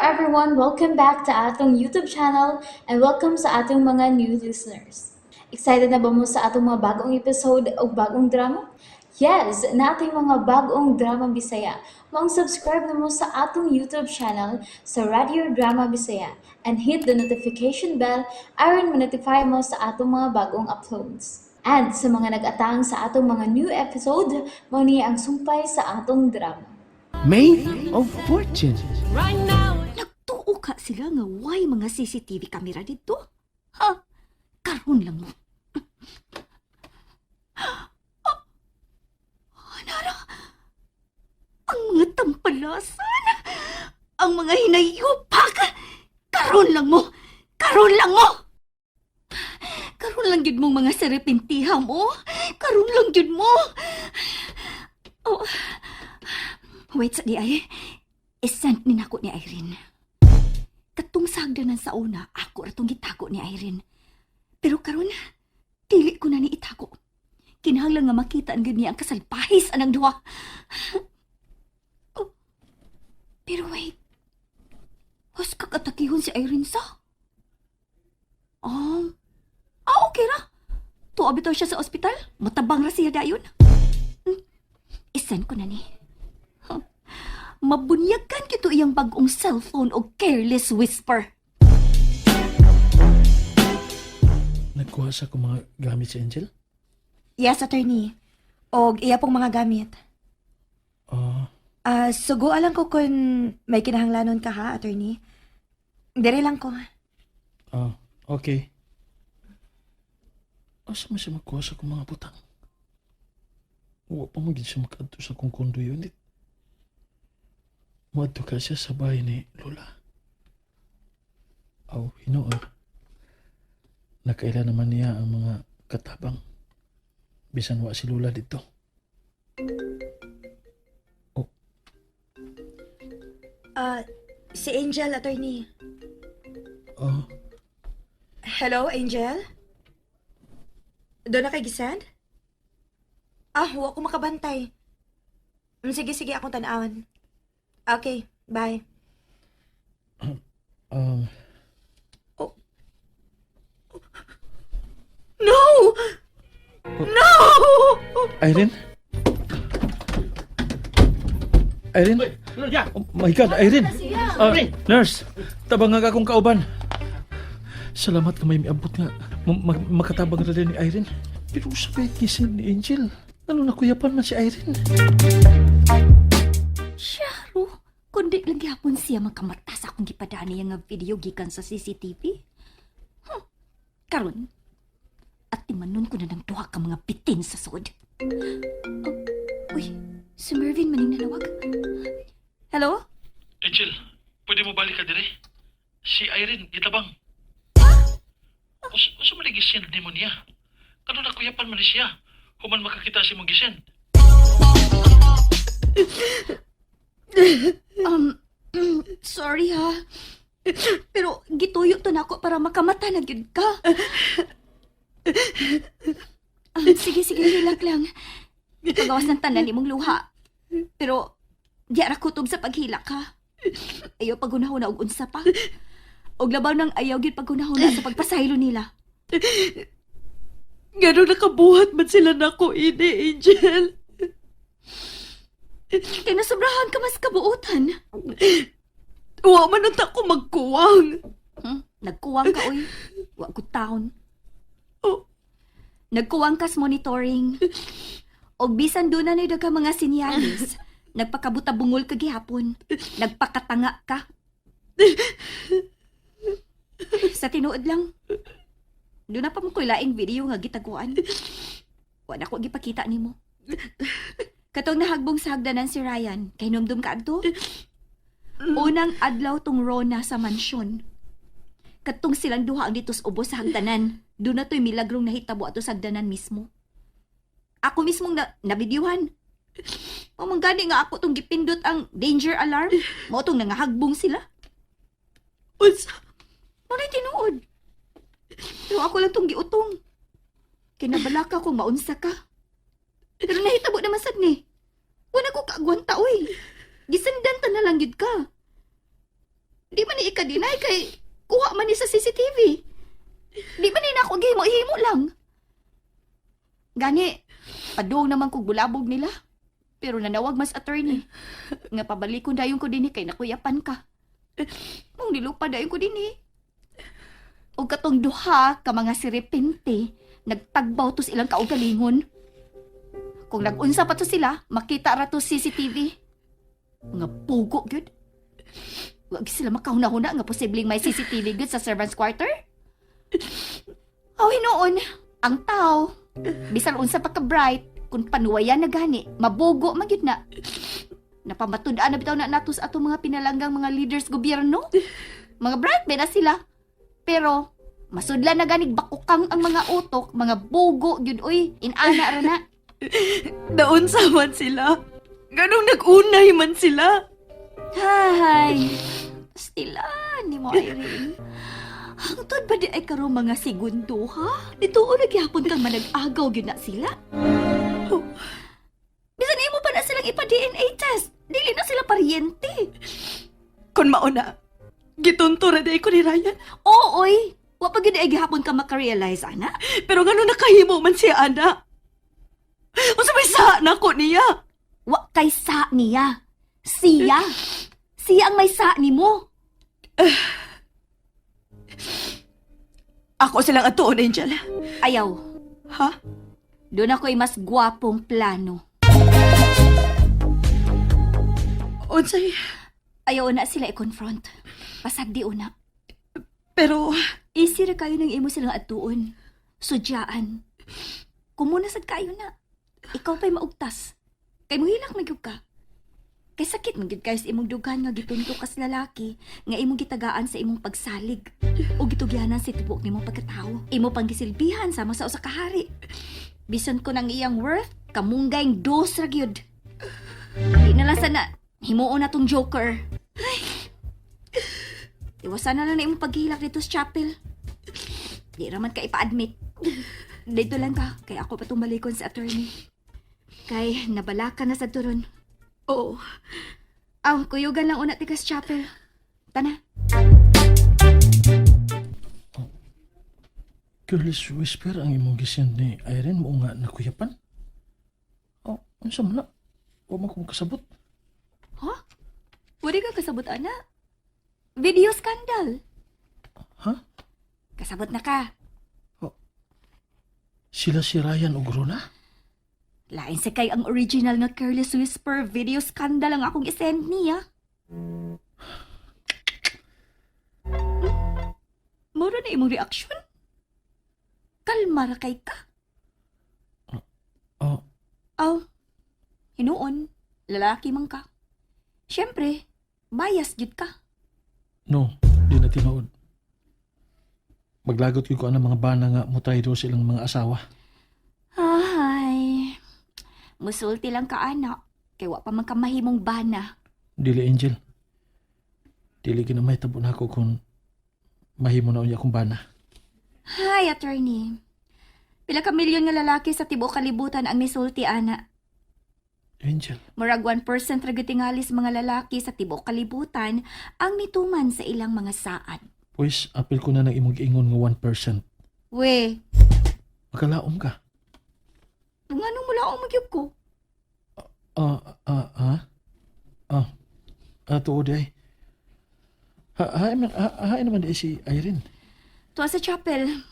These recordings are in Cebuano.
Everyone! Welcome back to atong YouTube channel and welcome sa atong mga new listeners. Excited na ba mo sa atong mga bagong episode o bagong drama? Yes, nating mga bagong drama Bisaya. Maong subscribe na mo sa atong YouTube channel sa Radio Drama Bisaya and hit the notification bell aron ma-notify mo sa atong mga bagong uploads. And sa mga nag-atang sa atong mga new episode, mao ni ang sumpay sa atong drama. Maid of Fortune. Nagtuo ka sila nga way mga CCTV camera dito? Ha? Karon lang mo. Ah, Nara, ang mga tampalasan, ang mga hinayupak, karon lang mo, karon lang mo! Karon lang gyud mong mga serpentiha mo. Karon lang gyud mo. Oh, wait sa di ay. Isend ni nako ni Irene. Katong sagdanan sa una, ako ra tong gitago ni Irene. Pero karon, dili ko na ni itago. Kinahanglan nga makita ang niya ang kasalpahis anang duha. Oh, pero wait. Has kakatakihon si Irene sa? Ah, okay ra. Tuwa bitaw siya sa ospital. Matabang ra siya dayon. Isend ko na ni. Huh. Mabunyagan kito iyang bagong cellphone o careless whisper. Nagkuha sa akong mga gamit si Angel? Yes, attorney. Og iya pong mga gamit. Ah, Ah, sugo lang ko kung may kinahanglanon ka ha, attorney. Dire lang ko. ah, okay. Asa man siya magkuha sa akong mga butang? Wa pa man gid siya makaadto sa akong condo unit. Moadto ka siya sa bahay ni Lola. Aw, hinuon. Nakaila naman niya ang mga katabang. Bisan wa si Lola dito. Ah, si Angel, attorney. Ah, Hello, Angel? Doon na kay gisend? Ah, wa ko makabantay. Sige, sige, akong tan-awan. Okay, bye. No! No! Irene? Irene? Oh my God, Irene! Ah, nurse, tabang nga akong kauban. Salamat ka may miabot nga. Makatabang ra din ni Irene. Pero sa gisin ni Angel. Ano nakuyapan man si Irene? Syaro, kundi lang gyapon siya makamata sa akong gipadaan niya nga video gikan sa CCTV. Huh. Karon, at timanon ko na ng duha ka mga bitin sa sod. Oh, uy, si Mervin maning nanawag. Hello? Angel, pwede mo balik ka dire? Si Irene, gitabang. Usa man gisin ni mo niya? Kano nakuyapan man ni siya? Human makakita si mong gisin. Sorry ha. Pero gituyo to nako para makamata na gyud ka. Ah, sige, sige, hilak lang. Pagawas ng tanan nimong luha. Pero di ra kutob sa paghilak ha. Ayaw pagunahon na og unsa pa. Og labaw nang ayaw gyud pagunahon na sa pagpasaylo nila. Gano'n nakabuhat man sila nako ini, Angel. Kay nasobrahan ka mas kabuotan. Wa man unta ko magkuwang. Nagkuwang ka, oy. Wa ko taon. Oh. Nagkuwang kas monitoring. Og bisan doon na ka mga sinyalis. Nagpakabuta-bungol ka gihapon. Nagpakatanga ka. Sa tinuod lang. Doon na pa mo ko'y laing video nga gitaguan. Wa na ko gipakita nimo. Katong nahagbong sa hagdanan si Ryan, kay numdum ka adto. Unang adlaw tong Rona sa mansyon. Katong silang duha ang ditos ubos sa hagdanan. Doon na to'y milagrong nahitabo ato sa hagdanan mismo. Ako mismong na nabidyuhan. Pamang gani nga ako tong gipindot ang danger alarm. Mao tong nangahagbong sila. Unsa? Mao tinuod. Pero ako lang tong giutong. Kinabalaka kung maunsa ka. Pero nahitabo naman sad ni. Wala ko kaagwanta, oy. Gisandan ta na lang yun ka. Di man ni ika-deny kay kuha man ni sa CCTV. Di man ni nako gihimo-himo lang. Gani, padung naman kog bulabog nila. Pero nanawag mas attorney. Nga pabalikon dayon ko dinhi kay nakuyapan ka. Mong nilupa dayon ko dinhi. Og katong duha ka mga sirepente, nagtagbaw to sa ilang kaugalingon. Kung nag-unsa pa to sila, makita ra to CCTV. Mga pugo gyud. Wag sila makahuna-huna nga posibleng may CCTV gyud sa servants quarter. Aw hinuon, ang tao bisan unsa pa ka bright, kung panuwayan na gani, mabugo man gyud na. Napamatud-an na bitaw na nato sa atong mga pinalanggang mga leaders gobyerno. Mga bright ba na sila. Pero masudlan na ganig bakukang ang mga utok, mga bugo gyud oy, inana ra na. Naunsa man sila. Ganong nag-unay man sila. Hay, pastilan ni mo, Irene. Hangtod ba di ay karon mga segundo, ha? Dito o nagyapon kang manag-agaw gyud na sila? Oh. Bisan imo pa na silang ipa-DNA test. Dili na sila paryente. Kung mauna, gitunto ra day ko ni Ryan. Oo, oy. Wa pa gyud ay gihapon ka makarealize, ana. Pero ngano nakahimo man siya, ana? Unsa may sa nako niya? Wa kay sa niya. Siya. Siya ang may sa nimo. Ako silang atuon, Angel. Ayaw. Ha? Doon ako'y mas gwapong plano. Unsay? Ayaw na sila i-confront. Pasag di una. Pero Easy ra kayo ng imo silang atuon. Sudyaan. Kumuna sad kayo na. Ikaw pa'y maugtas. Kay muhilak man gyud ka. Kay sakit man gyud kayo sa imong dughan nga gitunto kas lalaki nga imong gitagaan sa imong pagsalig o gitugyanan sa tibok nimong pagkatao. Imo pang gisilbihan sama sa usa ka hari. Bisan ko nang iyang worth, kamunggay dos ra gyud. Di na lang sana himuon na tong joker. Ay. Iwasan na lang na imong paghilak dito sa chapel. Di raman ka ipa-admit. Dito lang ka, kay ako pa balikon sa attorney. Kay nabalaka na sa turon. Oo. Aw, kuyugan lang una tikas chapel. Tana. Careless whisper ang imong gisend ni Irene mo nga nakuyapan. Oh, unsa man na? Wa man ko makasabot. Ha? Pwede ka kasabot, ana? Video scandal. Ha? Kasabot na ka. Sila si Ryan ug Rona? Lain sa kay ang original nga Careless Whisper video scandal ang akong isend niya. Mura na imong reaksyon. Kalma ra kay ka. Oh, Aw, hinuon, lalaki man ka. Siyempre, bias gyud ka. No, di na tinuod. Maglagot gyud ko ang mga bana nga motraidor sa ilang mga asawa. Ay, musulti lang ka, anak. Kay wa pa man ka mahimong bana. Dili, Angel. Dili gina mahitabo na ako kung mahimo na unya akong bana. Hi, attorney. Pila ka milyon nga lalaki sa tibuok kalibutan ang misulti, ana. Angel, Murag 1% ra gyud tingali sa mga lalaki sa tibuok kalibutan ang mituman sa ilang mga saad. Pues apil ko na ng imong giingon nga 1%. We, Makalaom ka. nganong mula ako magyug ko? Ah, ah, ah. Ah, ah, tuod ay. Ha, hain man, ha, hain naman di si Irene. Tuwa sa chapel.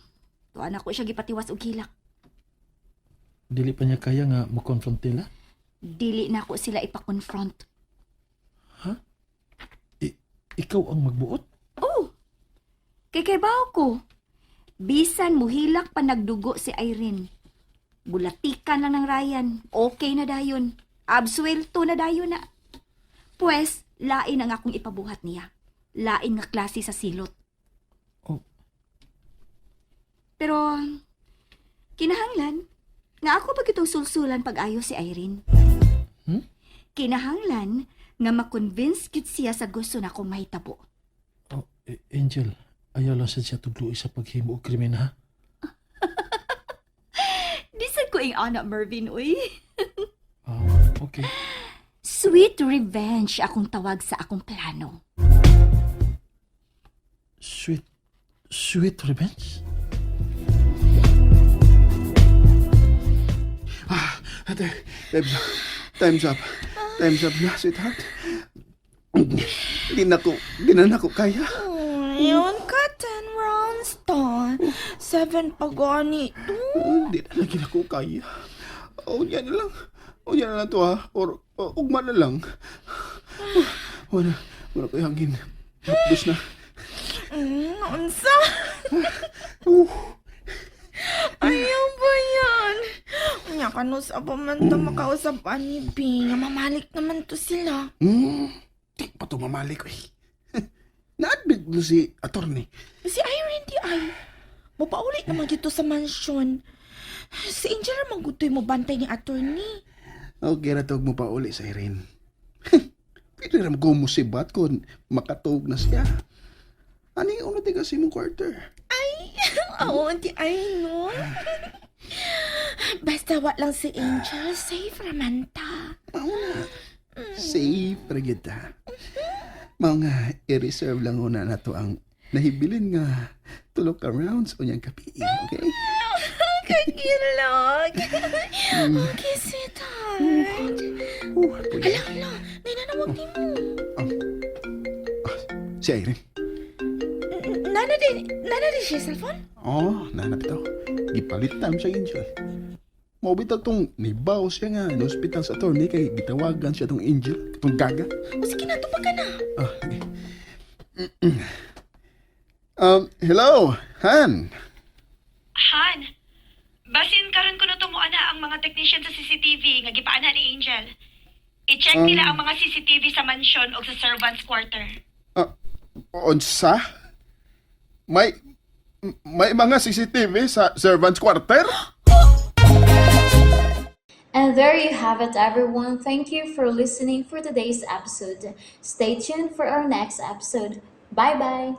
Tuwa na ko siya gipatiwas og hilak. Dili pa niya kaya nga mo-confront nila. Dili na ko sila ipa-confront. Ikaw ang magbuot? Oh, kay kay bawo ko. Bisan muhilak pa nagdugo si Irene. Bulatikan lang ng Ryan. Okay na dayon. Absuelto na dayon na. Pues, lain ang akong ipabuhat niya. Lain nga klase sa silot. Oh. Pero, kinahanglan, nga ako pag itong sulsulan pag-ayo si Irene. Hmm? Kinahanglan nga makonvince gid siya sa gusto na akong mahitabo. Oh, Angel, ayaw lang sad siya tudloy sa paghimo og krimen ha. Di sad ko ing anak, Mervin, uy. Ah, okay. Sweet revenge akong tawag sa akong plano. Sweet revenge? Ate, time's up. Time's up. Time's up na, sweetheart. Di na nako kaya. Yun ka, 10 rounds ta. 7 pa gani to. Di na lagi nako kaya. Unya na lang. Unya na lang to ha. Or ugma na lang. Wala ko hangin. Hapdos na. Unsa? Ayaw ba yan? Unya ka no sa pa man ta makausap ani, B. Nga mamalik naman to sila. Di pa to mamalik eh. Na-admit mo si attorney. Si Irene di ay. Mapaulit naman dito sa mansyon. Si Angel ra man gutoy mo bantay ni attorney. Okay ra tawag mo pa uli sa Irene. Pwede rin ko musibat kung makatog na siya. Ano yung una tiga sa imong quarter? Oo, di ay no. Basta wa lang si Angel, safe raman ta. Mauna. Safe ra gyud ta. Mao nga i-reserve lang una na to ang nahibilin nga tulo ka rounds unyang kapi, okay? Kagilog. Okay, sweetheart. Hala, Hala, hala. Nananawag ni mo. Si Irene. Nana din siya cellphone? Oh, nanap ito. Gipalit na siya Angel. Mao bitaw tong nibaw siya nga na ospital sa attorney kay gitawagan siya tong Angel, tong gaga. O sige na, tupag ka na. Ah, okay. Hello, Han. Han, basin karon kuno tumuan na ang mga technician sa CCTV nga gipaanhan ni Angel. I-check nila ang mga CCTV sa mansyon o sa servants quarter. Ah, unsa? May mga CCTV sa servants quarter? And there you have it, everyone. Thank you for listening for today's episode. Stay tuned for our next episode. Bye bye.